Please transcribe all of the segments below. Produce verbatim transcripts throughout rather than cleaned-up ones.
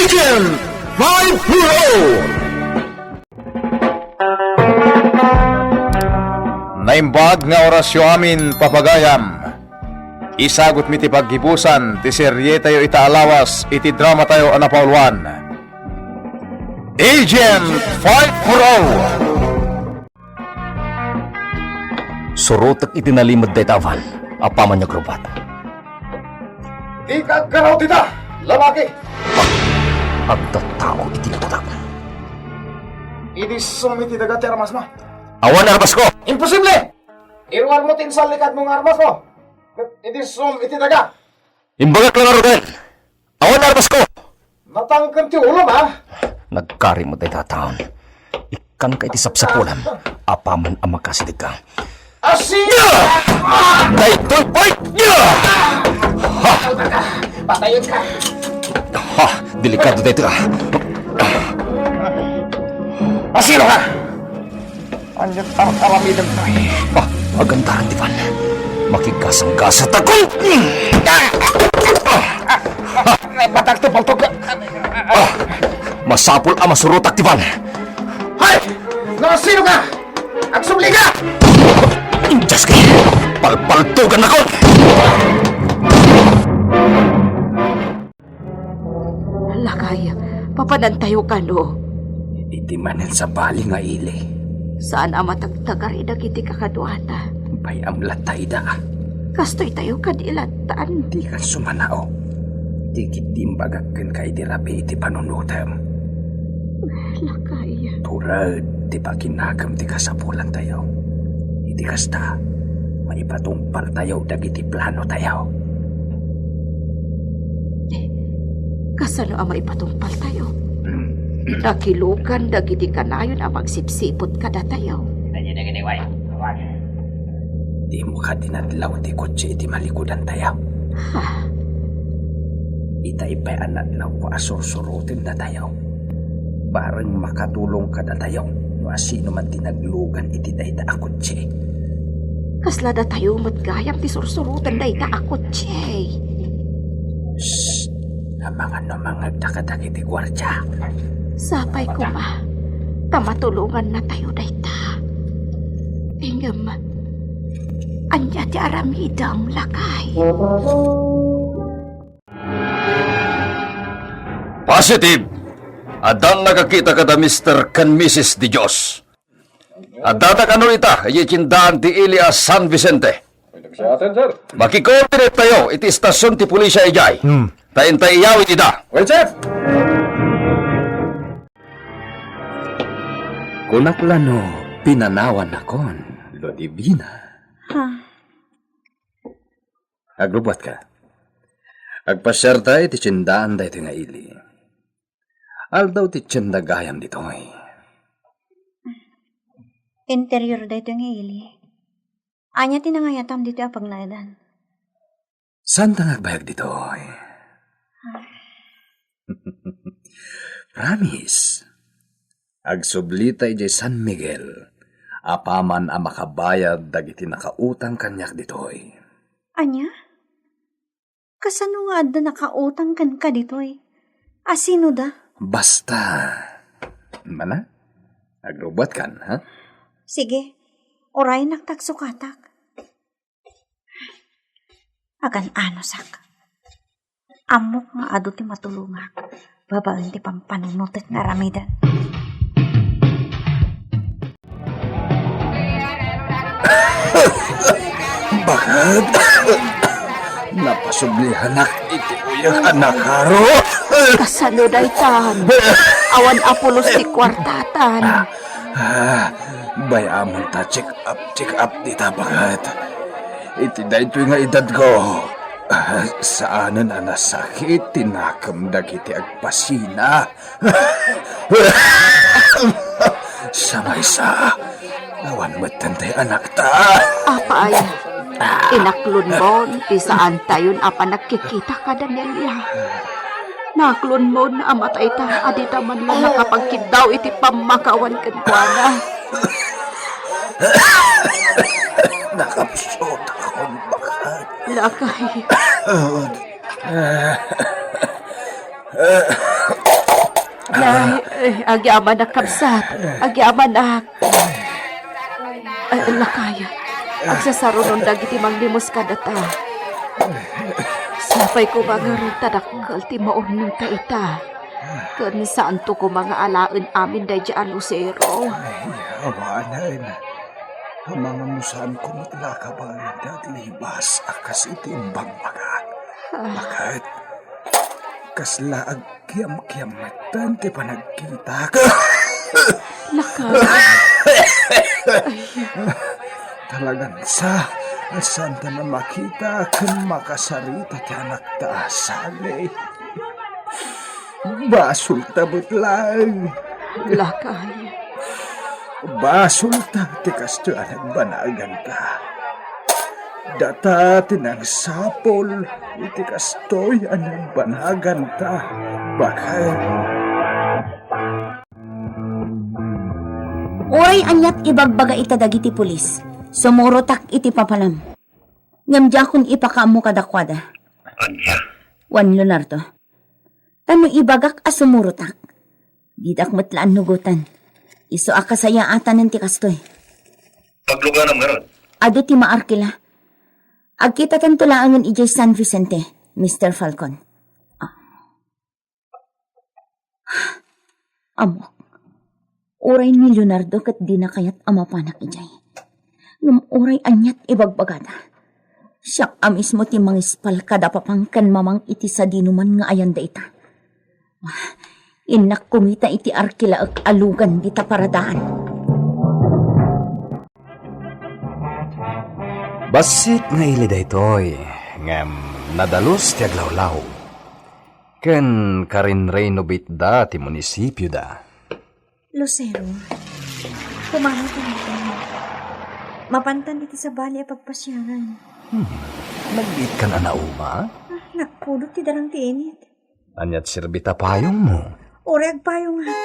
Agent five four oh. Naimbag nga orasyo amin, papagayam. Isagutmi ti paggibusan ti serietayo ita a lawas iti dramatayo a napauluan, Agent five four oh. Surotek iti nalimed dayta a van, apaman nga agrubat. Dika agkaraw dita, lalaki! Agtattao iti likudak. Idissum iti daga ti armasmo. Awan armasko! Imposible! Iruarmo ti insallikadmo nga armasmo. Idissum iti daga. Imbagak la ngaruden, awan armasko! Natangken ti ulom, ha? Nagkari met dayta a taon. Ikkanka iti sapsapolam, apaman a makasidegka. Asi! Daytoy pay! Ha! Patayenka! Ha! Delikado daytoy, ah. Asino ka? Ania ti ar-aramidem, Tay? Ah, agandaran ti van. Makigasanggasat ako. Ay, batak ti paltok. Ah, masapul a masurotak ti van. Hay! Nasino ka? Agsubli ka! Diyos ko! Palpaltugan ako! Lakay, papanantayo kano? Iti manen sabali nga ili. Saan a matagtagar dagiti kakaduana. Bay-am latta ida. Kastoytayo kadi lattan. Dikan sumanao. Ti ketdi imbagak kenka iti rabii ti panunotem. Lakay. Tured ti pakinakem ti kasapulantayo. Iti kasta, maipatungpaltayo dagiti planotayo. Kasano a maipatungpaltayo? Hmm. Nakilugan dagiti kanayon a magsipsiput kadatayo. Dimo kadi nadlaw ti kotse iti malikudantayo? Ha? Itay pay a nadlawko a sursurotennatayo. Bareng makatulong kadatayo no asino man ti naglugan iti dayta a kotse. Kasla datayo met gayam ti sursuroten dayta a kotse. Shh! Amangan no mangngegda kadagiti guardia. Sapay koma, ta matulongannatayo dayta. Ngem, ania ti aramidem, lakay? Positive! Addan nakakita kada Mister ken Missus Di Dios. Addata kano ita, idiay tiendaan ti ili a San Vicente. Makikoordinate tayo iti istasyon ti pulisia idiay. Hmm. Ta intay iyawid ida. Well, Chief! Kunak la no pinanawanakon, Ludivina. Ha? Agrubbuatka. Agpasiarta iti tiendaan daytoy nga ili. Aldaw ti tienda gayam ditoy. Interior daytoy nga ili. Ania ti nangayatam ditoy a pagnaedan? Saanta nga agbayag ditoy? Promise. Agsublita idiay San Miguel, apaman a makabayad dagiti nakautang kaniak ditoy. Ania? Kasano nga adda nakautang kenka ditoy? Asino da? Basta. Mana? Agrubbuatkan, ha? Sige. Urayenak ta agsukatak. Agan-anosak. Ammok nga adu ti matulongak babaen ti pampanunotek nga aramiden. Bakit? Napasublianak iti uyag a nakaro. Kasano daytan? Awan a pulos ti kuartatan. Ah, bay-amon ta check up, check up dita, baket. Iti daytoy nga edadko, ah, saanen a nasakit ti nakem dagiti agpasina. Sa maysa, awan metten tay anakta. Apay, inaklonmon ti saantayon a panagkikita kada Nelia. Naklonmon a matayta a dita man la nakapagkiddaw iti pammakawan kenkuana. Nakapsutakon, baket. Lakay. Eh, agyamanak, kabsat. Agyamanak. Ay, lakay. Agsasarunon dagiti manglimos kadata. Sapay koma ngarud ta dakkel ti maurnongta ita. Ken saanto koma nga alaen amin daydiay a lusero. Ay, awanen. Amangan no saanko met la a kabaelan ti aglibas a kas iti imbagbaga. Ah. Baket, kasla ag- Kiamkiam metten ti panagkitak. Lakay. Talagan sa, saan ta na makita ken makasarita ti anakta a Sally. Basolta met laeng. Lakay. Basolta ti kastoy a nagbanaganta. Data ti nangsapul iti kastoy a nagbanaganta, baket. Uray aniat ibagbaga ita dagiti pulis, sumurotak iti papanam. Ngem diakon ipakaammo kadakuada. Ania? Juan Leonardo. Ta no ibagak a sumurotak, didak met la annugotan. Isu a kasayaatanen ti kastoy. Pagluganam ngarud. Adu ti maarkila. Agkitatanto laengen idiay San Vicente, Mister Falcon. Ah. Ammok. Uray ni Leonardo ket dina kayat a mapanak idiay. Ngem uray aniat ibagbagada. Siak a mismo ti mangispal kada papang ken mamang iti sadinoman nga ayanda ita. Innak kumita iti arkilaek a lugan dita paradaan. Bassit nga ili daytoy, ngem nadalus ti aglawlaw. Ken karinreno bitda ti munisipioda. Lucero, pumanaw ti natan. Mapantan iti sabali a pagpasiaran. Hmm. Nagbiitkan a nauma? Ah, nagpudot ti darang ti init. Aniat serbi ta payongmo? Uray agpayong nga.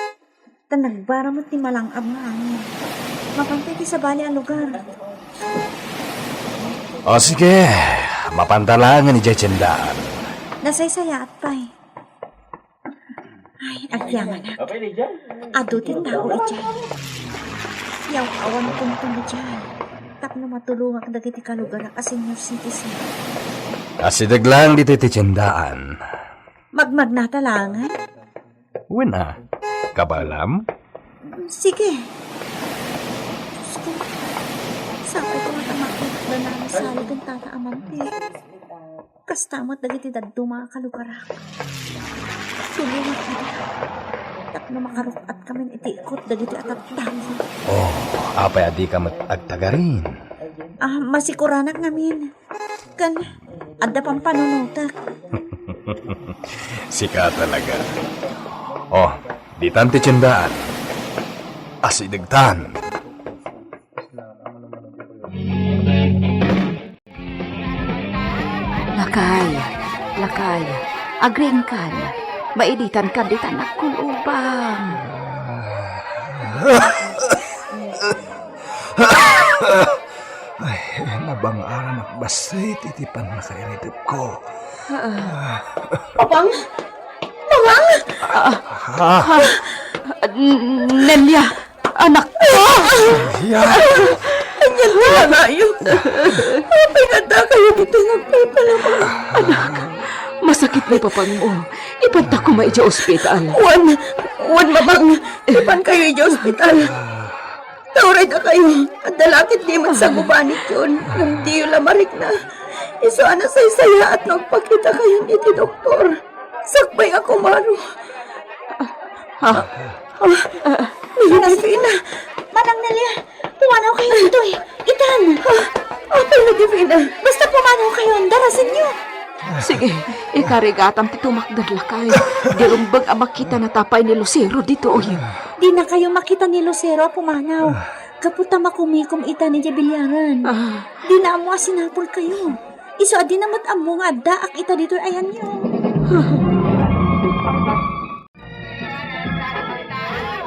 Ta nagbara met ti malang-ab nga angin. Mapantan ti sabali a lugar. O sige, mapanta laengen idiay tiendaan. Nasaysayaat pay. Ay, agyamanak. Adu ti tao idiay. Yaw-awan kunton idiay. Tapno matulongak dagiti kalugarak a senior citizen. Asideg laeng ditoy ti tiendaan. Magmagnata laengen? Wen a, kabaelam? Sige. Diyos ko, sapay ko nga ta makita da Nanay Sally ken Tata Amante. Kasta met dagiti dadduma a kalugarak. Tulongak ida. Tapno makaruk-at kamin iti ikot dagiti a tattao. Oh, apay a dika met agtagarin? Ah, masikuranak ngamin. Ken, adda pampanunotek. Sika talaga. Oh, ditan ti tiendaan. Asidegtan. Lakay, lakay, agriingkan. Maiditankan ditan agkul-obang. Ay, nabang-aranak bassit iti pannakairidepko. Ah. Papang! Mamang! Ah. Ah. N-, Nelia, anakko! Nelia! Anian ti nanayo? Apay nga adda kayo ditoy nga agpaypalamang? Anak, masakit ni papangmo. Ipanta koma idiay ospital. Wen, wen, Mamang, ipan kayo idiay ospital. Ta uray dakayo, adda la ket di met sagubanityon, ngem diyo la marikna. Isu a nasaysayaat no agpakitakayon iti doktor. Sakbay a kumaro. Ha? Ah, Manang Nelia, pumanaw kayo ditoy. Itan. Ah, apay, Divina? Basta pumanaw kayo, darasenyo. Sige, ikarigatam ti tumakder, lakay. Di rumbeng a makitana ta pay ni Lucero ditoy. Dina kayo makita ni Lucero a pumanaw. Gapu ta makumikom ita idiay bilyaran. Ah. Dina ammo a sinapul kayo. Isu a dina met ammo nga addaak ita ditoy ayanyo.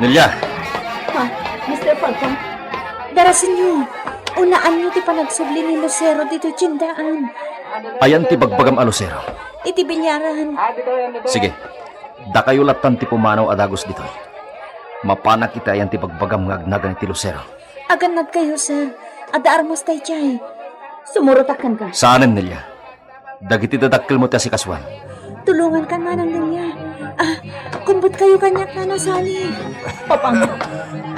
Nelia! Ha, Mister Falcon? Darasenyo, unaanyo ti panagsubli ni Lucero ditoy tiendaan. Ayan ti bagbagam a Lucero? Iti bilyaran. Sige, dakayo lattan ti pumanaw a dagus ditoy. Mapanak iti ayan ti bagbagam nga agnagan iti Lucero. Agannadkayo, sir. Adda armas daydiay. Sumurotak kenka. Saanen, Nelia. Dagiti dadakkelmo ti asikasuan. Tulonganka, Nanang Nelia. Ah, kumbutkayo kaniak, Nanang Sally. Papang,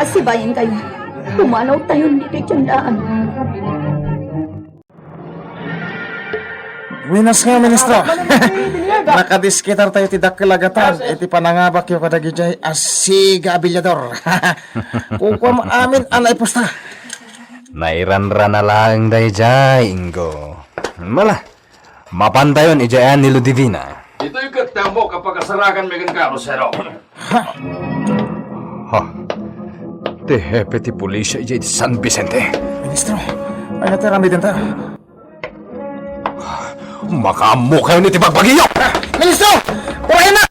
asibayankayo. Pumanawtayon ditoy tiendaan. Buenas nga, Ministro. Nakadiskutartayo ti dakkel a gatad iti panangabakyo kadagiti asiga a bilyador. Kukuam amin a naipusta. Nairanrana laeng daydiay, Ingo. Mala, mapantayon idiay ni Ludivina. Ditoy ket ti ammok a pakasarakanmi kenka, Lucero. Ha? Ti hepe ti pulisya idiay San Vicente. Ministro, ania ti aramidenta? Makaammokayon iti bagbagiyo! Ministro! Urayennak!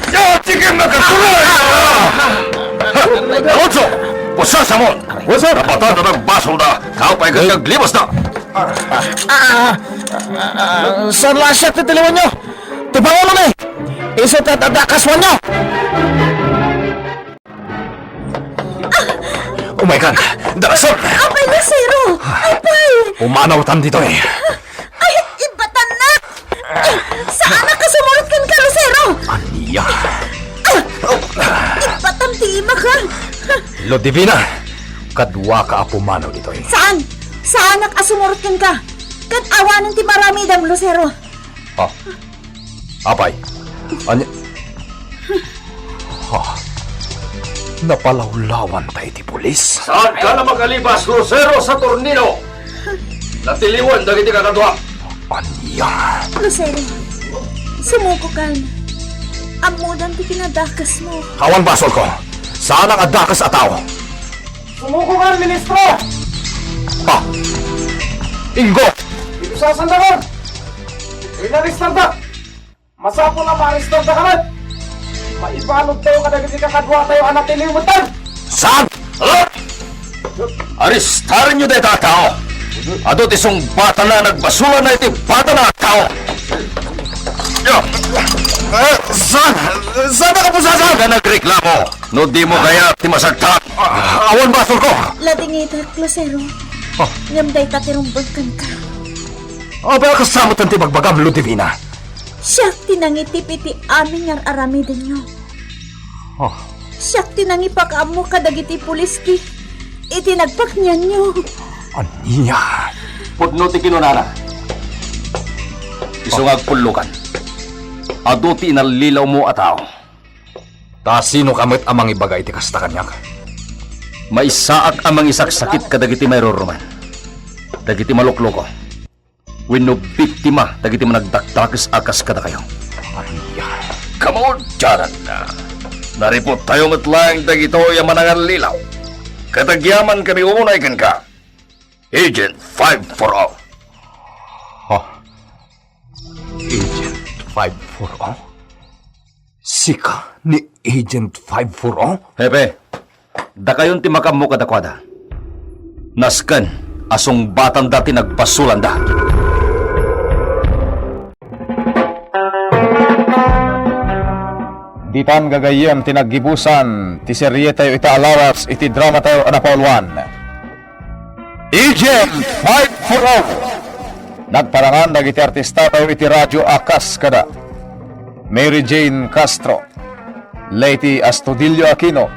Yo, sige, magkasuray! Alonso! Pusasam! Pusasam! Napatan na nagbasolda! Kaupay ka naglibasda! Ah, ah, ah, saan la siak ti tiliwenyo? Ti Pangulo mi! Isu ti adda a kasuanyo! Umaykan! Darasol! Apay, Lucero! Apay! Pumanawtan ditoy! Ay, ibbatannak! Saanak a sumurot kenka, Lucero! Ania? Ibbatam ti imak! Ludivina! Kaduaka a pumanaw ditoy. Saan? Saanak a sumurot kenka! Ket awanen ti maramidam, Lucero! Ha? Apay, ania? Ha? Napalawlawanta iti pulis? Saanka la makalibas, Lucero Saturnino! Natiliwen dagiti kakaduam. Ania? Lucero, sumukokan. Ammodan ti kinadakesmo. Awan basolko. Saanak a dakes a tao. Sumukokan, Ministro! Ha? Ingo! Idusasandakan! Inaristardak! Masapul a maaristardak met! Maibaludtayo kadagiti kakaduatayo a natiliw metten! Saan? Alot! Aristarenyo dayta a tao! Adu ti sungbatanna a nagbasolanna iti batana a tao! Eh, saan? Saan a kapusasan? Ka nagreklamo! No dimo kayat ti masagtak, ah, awan basolko! Ladingitak, Lucero. Oh. Ngem dayta ti rumbeng kenka. Apay a kasta met ti bagbagam, Ludivina? Siak ti nangitip iti amin nga ar-aramidenyo. Oh. Siak ti nangipakaammo kadagiti pulis iti nagpaknianyo. Ania? Pudno ti kinunana. Isu nga agpullokan. Adu ti inallilawmo a tao. Ta sinoka met a mangibaga iti kasta kaniak? Maysaak a mangisaksakit kadagiti mairuruman, dagiti malukloko, wenno biktima dagiti managdakdakes a kas kadakayo. Ania? Kamaudiananna, nariputtayo met laeng dagitoy a manangallilaw. Ket agyamankami unay kenka, Agent five four oh. Ha? Agent five four oh? Sika ni Agent five four oh? Hepe, dakayon ti makaammo kadakuada. Nasken a sungbatanda ti nagbasolanda. Ditan gagayyem ti naggibusan ti serietayo ita a lawas iti dramatayo a napauluan. Agent five four oh. Nagparangan dagiti artistatayo iti radyo a kas kada Mary Jane Castro, Leyte Astudillo Aquino,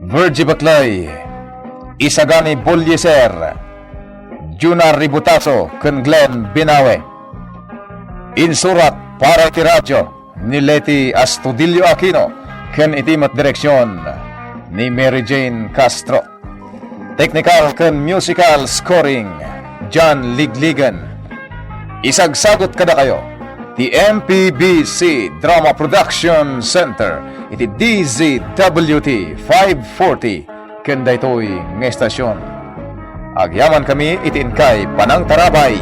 Virgie Baclay, Isagani Bolieser, Juna Ributaso, ken Glenn Binawe. Insurat para iti radyo ni Leyte Astudillo Aquino ken iti met direksion ni Mary Jane Castro. Technical ken musical scoring, John Ligligan. Isagsagut kadakayo ti M P B C Drama Production Center iti D Z W T five forty ken daytoy nga estasion. Agyamankami iti inkay panangtarabay.